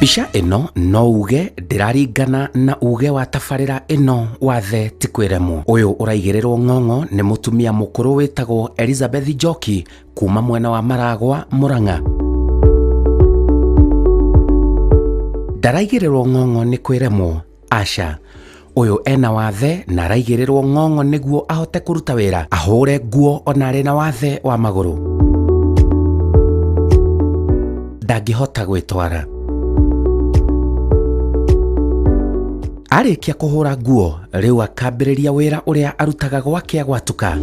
Mbica ĩno no uge ndĩraringana na uge wa tabarĩra ĩno wathe ti kwĩremwo. Ũyũ ũraigĩrĩrwo ng'ong'o nĩ mũtumia mũkũrũ wĩtagwo Elizabeth Njoki kuma mwena wa Maragwa, Murang'a. Ndaraigĩrĩrwo ng'ong'o nĩ kwĩremwo, aca. Ũyũ ena wathe na araigĩrĩrwo ng'ong'o nĩguo ahote kũruta wĩra, ahũre nguo ona arĩ na wathe wa magũrũ. Ndangĩhota gwĩtwara. Arĩkia kũhũra nguo, rĩu akambĩrĩria wĩra ũrĩa arutaga gwakĩa gwatuka.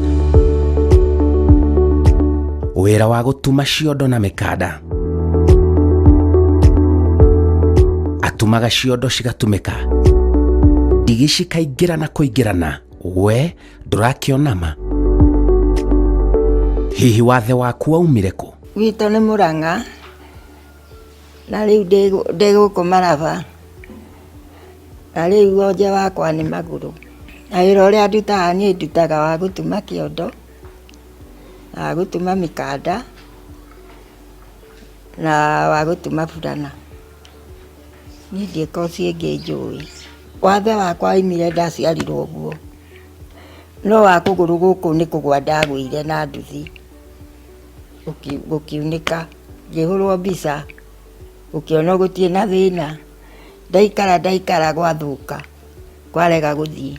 Wĩra wa gũtuma ciondo na mĩkanda. Atumaga ciondo cigatumĩka. Ndigi cikaingĩrana kũingĩrana. We ndũrakĩona ma. Hihi wathe waku waumire kũ? Gwitũ nĩ Mũrang'a, na rĩu ndĩ gũkũ Maraba, na rĩu wonje wakwa nĩ magũrũ. Na wĩra ũrĩa ndutaga niĩ ndutaga wa gũtuma kĩondo, na wa gũtuma mĩkanda, na wa gũtuma burana. Niĩ ndirĩ koci ĩngĩ njũĩ. Wathe wakwa waumire ndaciarirwo ũguo, no wa kũgũrũ gũkũ nĩ kũgũa ndagũire na nduthi, gũkiunĩka, ngĩhũrwo mbica, gũkĩonwo gũtirĩ na thĩna. Ndaikara ndaikara gwathũka, kwarega gũthiĩ,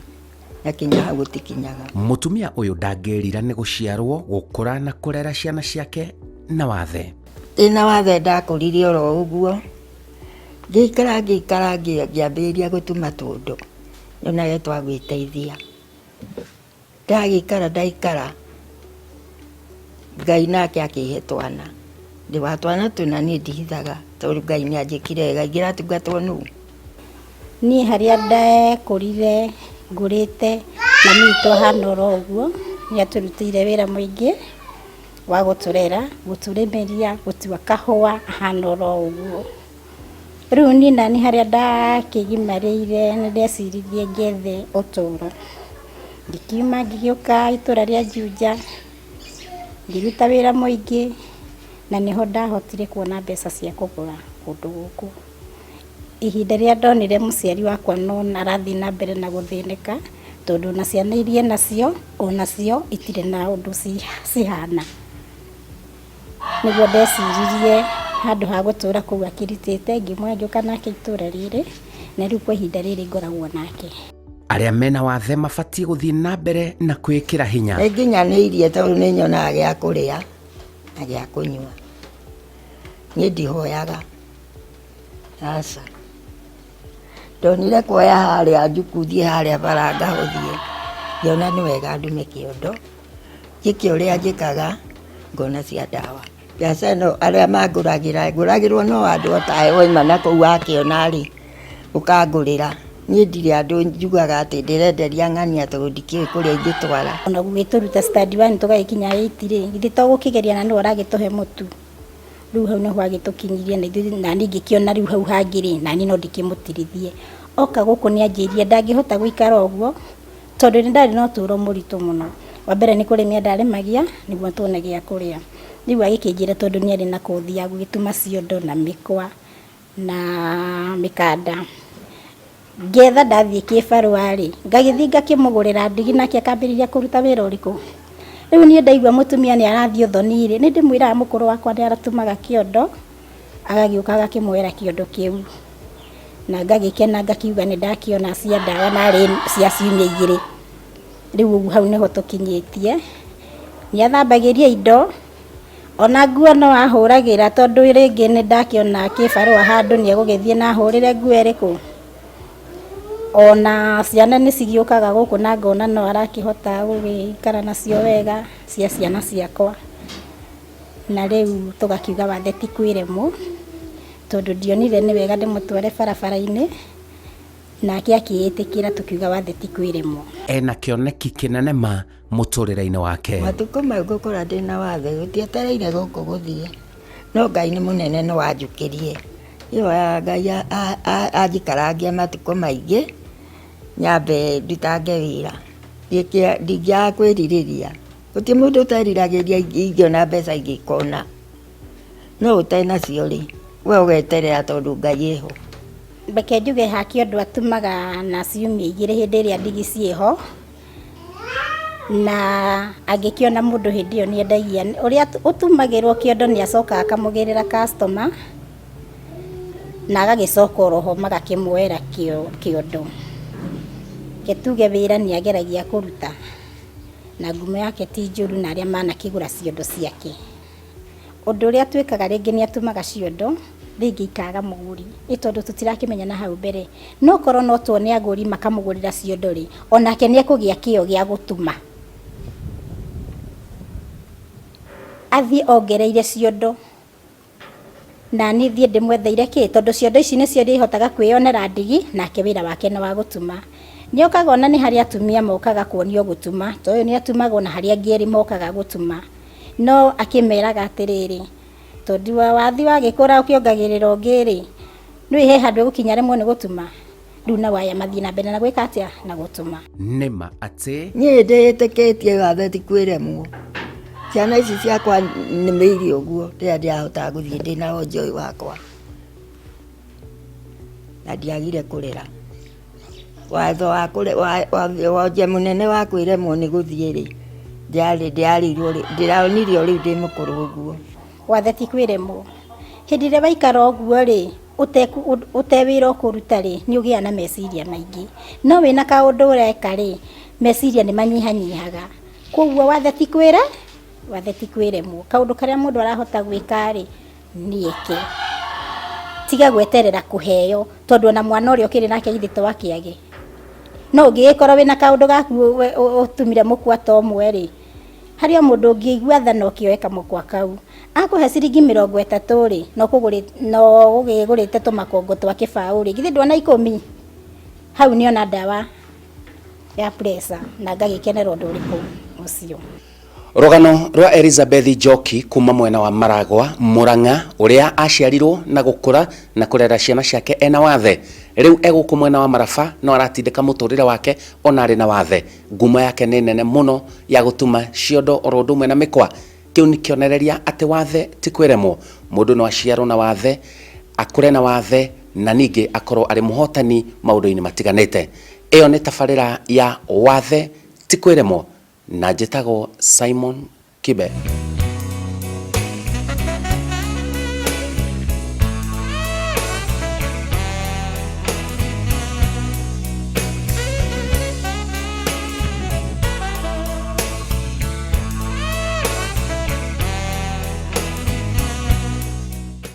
na kinya hau gũtikinyaga. Mũtumia ũyũ ndangĩrira nĩ gũciarwo, gũkũra na kũrera ciana ciake na wathe. Ndĩna wathe ndakũrire oro ũguo, ngĩikara ngĩikara ngĩambĩrĩria gũtuma tũndũ, nyonage twa gwĩteithia. Ndagĩikara ndaikara, Ngai nake akĩhe twana. Ndĩ wa twana tũna niĩ ndihithaga tondũ Ngai nĩ anjĩkire wega, ingĩratungatwo nũ? Niĩ harĩa ndekũrire ngũrĩte mami witũ ahana oro ũguo, nĩ atũrutĩire wĩra mũingĩ wa gũtũrera, gũtũrĩmĩria, gũtua kahũa, ahana oro ũguo. Rĩu niĩ nani harĩa ndakĩgimarĩire nĩ ndeciririe ngethe ũtũro. Ngĩkiuma ngĩgĩũka itũra rĩa Juja, ngĩruta wĩra mũingĩ na nĩho ndahotire kuona mbeca cia kũgũra kũndũ gũkũ. Ihinda rĩrĩa ndonire mũciari wakwa no arathiĩ na mbere na gũthĩnĩka, tondũ ona ciana iria enacio, onacio itirĩ na ũndũ cihana. Nĩguo ndeciririe handũ ha gũtũra kũu akĩrutĩte, ngĩmuoya ngĩũka nake itũra rĩrĩ, na rĩu kwa ihinda rĩrĩ ngoragwo nake. Arĩa mena wathe mabatiĩ gũthiĩ na mbere na kwĩĩkĩra hinya. Nĩ nginyanĩirie tondũ nĩ nyonaga gĩa kũrĩa na gĩa kũnyua. Niĩ ndihoyaga, aca. Ndonire kuoya harĩa njuku thiĩ harĩa bara ngahũthie, ngĩona nĩ wega ndume kĩondo. Njĩke ũrĩa njĩkaga ngona cia ndawa. Mbiacara ĩno arĩa mangũragĩra, ngũragĩrwo no andũ o tawe wauma nakũu wakĩona rĩ, ũkangũrĩra. Niĩ ndirĩ andũ njugaga atĩ ndĩrenderia ng'ania tondũ ndikĩũĩ kũrĩa ingĩtwara. Ona gũgĩtũruta standard one tũgagĩkinya eight rĩ, githĩ to gũkĩgeria na nĩwe ũragĩtũhe mũtu. Rĩu hau nĩho agĩtũkinyirie na ithuĩ nani ngĩkĩona rĩu hau hangĩ rĩ, nani no ndĩkĩmũtirithie. Oka gũkũ nĩ anjĩrire ndangĩhota gũikara ũguo, Tondũ nĩ ndarĩ na ũtũũro mũritũ mũno. Wa mbere nĩ kũrĩmia ndarĩmagia nĩguo tuone gĩa kũrĩa. Rĩu agĩkĩnjĩra tondũ nĩ arĩ na kothi ya gũgĩtuma ciondo na mĩkwa na mĩkanda. Ngetha ndathiĩ kĩbarũa rĩ, ngagĩthiĩ ngakĩmũgũrĩra ndigi nake akambĩrĩria kũruta wĩra ũrĩkũ? Rĩu niĩ ndaigua mũtumia nĩ arathiĩ ũthoni rĩ, nĩ ndĩmwĩraga mũkũrũ wakwa nĩ aratumaga kĩondo, agagĩũka agakĩmuoera kĩondo kĩu. Na ngagĩkena ngakiuga nĩ ndakĩona cia ndawa narĩ cia ciumia igĩrĩ. Rĩu ũguo hau nĩho tũkinyĩtie. Nĩ athambagĩria indo, ona nguo no ahũragĩra tondũ rĩngĩ nĩ ndakĩona kĩbarũa handũ nĩ egũgĩthiĩ na ahũrĩre nguo ĩrĩkũ. Ona ciana nĩ cigĩũkaga gũkũ na ngona no arakĩhota gũgĩikara nacio wega cia ciana ciakwa. Na rĩu tũgakiuga wathe ti kwĩremwo. Tondũ ndionire nĩ wega ndĩmũtware barabara-inĩ, nake akĩĩtĩkĩra tũkiuga wathe ti kwĩremwo. Ena kĩoneki kĩnene ma mũtũrĩre-inĩ wake. Matukũ mau ngũkũra ndĩna wathe gũtietereire gũkũ gũthiĩ, no Ngai nĩ mũnene no anjũkĩrie. Ndihoyaga Ngai anjikarangie matukũ maingĩ, nyambe ndutange wĩra. Ndingĩaga kwĩrirĩria, gũtirĩ mũndũ ũteriragĩria ingĩona mbeca ingĩkona. No ũtarĩ nacio rĩ, We ũgeterera tondũ Ngai eho. Reke njuge ha kĩondo atumaga na ciumia igĩrĩ hĩndĩ ĩrĩa ndigi ciĩho, na angĩkĩona mũndũ hĩndĩ ĩyo nĩendagia, ũrĩa ũtumagĩrwo kĩondo nĩacokaga akamũgĩrĩra customer, na agagĩcoka oroho magakĩmuoera kĩondo. Reke tuge wĩra nĩageragia kũruta, na ngumo yake ti njũru na arĩa manakĩgũra ciondo ciake. Ũndũ ũrĩa twĩkaga rĩngĩ nĩ atũmaga ciondo rĩngĩ ikaga mũgũri ĩ tondũ tũtirakĩmenya na hau mbere. No korwo no tuone agũri makamũgũrĩra ciondo rĩ, onake nĩ ekũgĩa kĩo gĩa gũtuma. Athiĩ ongereire ciondo na niĩ thiĩ ndĩmwetheire kĩ, tondũ ciondo ici nĩcio ndĩhotaga kwĩyonera ndigi nake wĩra wake nĩ wa gũtuma. Nĩ okaga ona nĩ harĩ atumia mokaga kuonio gũtuma, ta ũyũ nĩ atumaga ona harĩ angĩ erĩ mokaga gũtuma. No akĩmeraga atĩrĩrĩ, tondũ wathiĩ wagĩkũra ũkĩongagĩrĩra ũngĩ-rĩ, nĩũĩ he handũ ĩgũkinya rĩmwe nĩ gũtuma? Rĩu nao aya mathiĩ na mbere na gwĩka atĩa? Na gũtuma. Nĩ ma atĩ. Niĩ ndĩĩtĩkĩtie wathe ti kwĩremwo. Ciana ici ciakwa nĩmĩire ũguo rĩrĩa ndĩrahotaga gũthiĩ ndĩna wonje ũyũ wakwa. Na ndiagire kũrera. Watho wa kũre wonje mũnene wa kwĩremwo nĩ gũthiĩ rĩ, ndĩrarĩirwo ndĩronire o rĩu ndĩ mũkũrũ ũguo. Wathe ti kwĩremwo. Hĩndĩ ĩrĩa waikara ũguo rĩ, ũte wĩra ũkũruta rĩ, nĩ ũgĩaga na meciria maingĩ. No wĩna kaũndũ ũreka rĩ, meciria nĩ manyihanyihaga. Koguo wathe ti kwĩre, wathe ti kwĩremwo. Kaũndũ karĩa mũndũ arahota gwĩka rĩ, nĩeke. Tiga gweterera kũheo tondũ ona mwana ũrĩa ũkĩrĩ nake githĩ to akĩage. No ũngĩgĩkorwo wĩna kaũndũ gaku ũtumire mũkwa ta ũmwe rĩ, harĩ o mũndũ ũngĩigua tha na ũkĩoe kamũkwa kau. Akũhe ciringi 30 rĩ, na ũgũkĩgũrĩte tũmakongo twa kĩbaũ rĩ, githĩ nduona 10? Hau nĩona ndawa ya pressure na ngagĩkenera ũndũ ũrĩkũ ũcio. Rũgano rwa Elizabeth Njoki kuma mwena wa Maragwa, Murang'a, ũrĩa aciarirwo na gũkũra na kũrera ciana ciake ena wathe. Rĩu e gũkũ mwena wa Maraba no aratindĩka mũtũrĩre wake ona arĩ na wathe. Ngumo yake nĩ nene mũno ya gũtuma ciondo oro ũndũ ũmwe na mĩkwa. Kĩu nĩ kĩonereria atĩ wathe ti kwĩremwo. Mũndũ no aciarwo na wathe, akũre na wathe na ningĩ akorwo arĩ mũhotani maũndũ-inĩ matiganĩte. Ĩyo nĩ tabarĩra ya Wathe ti kwĩremwo na njĩtagwo Simon Kibe.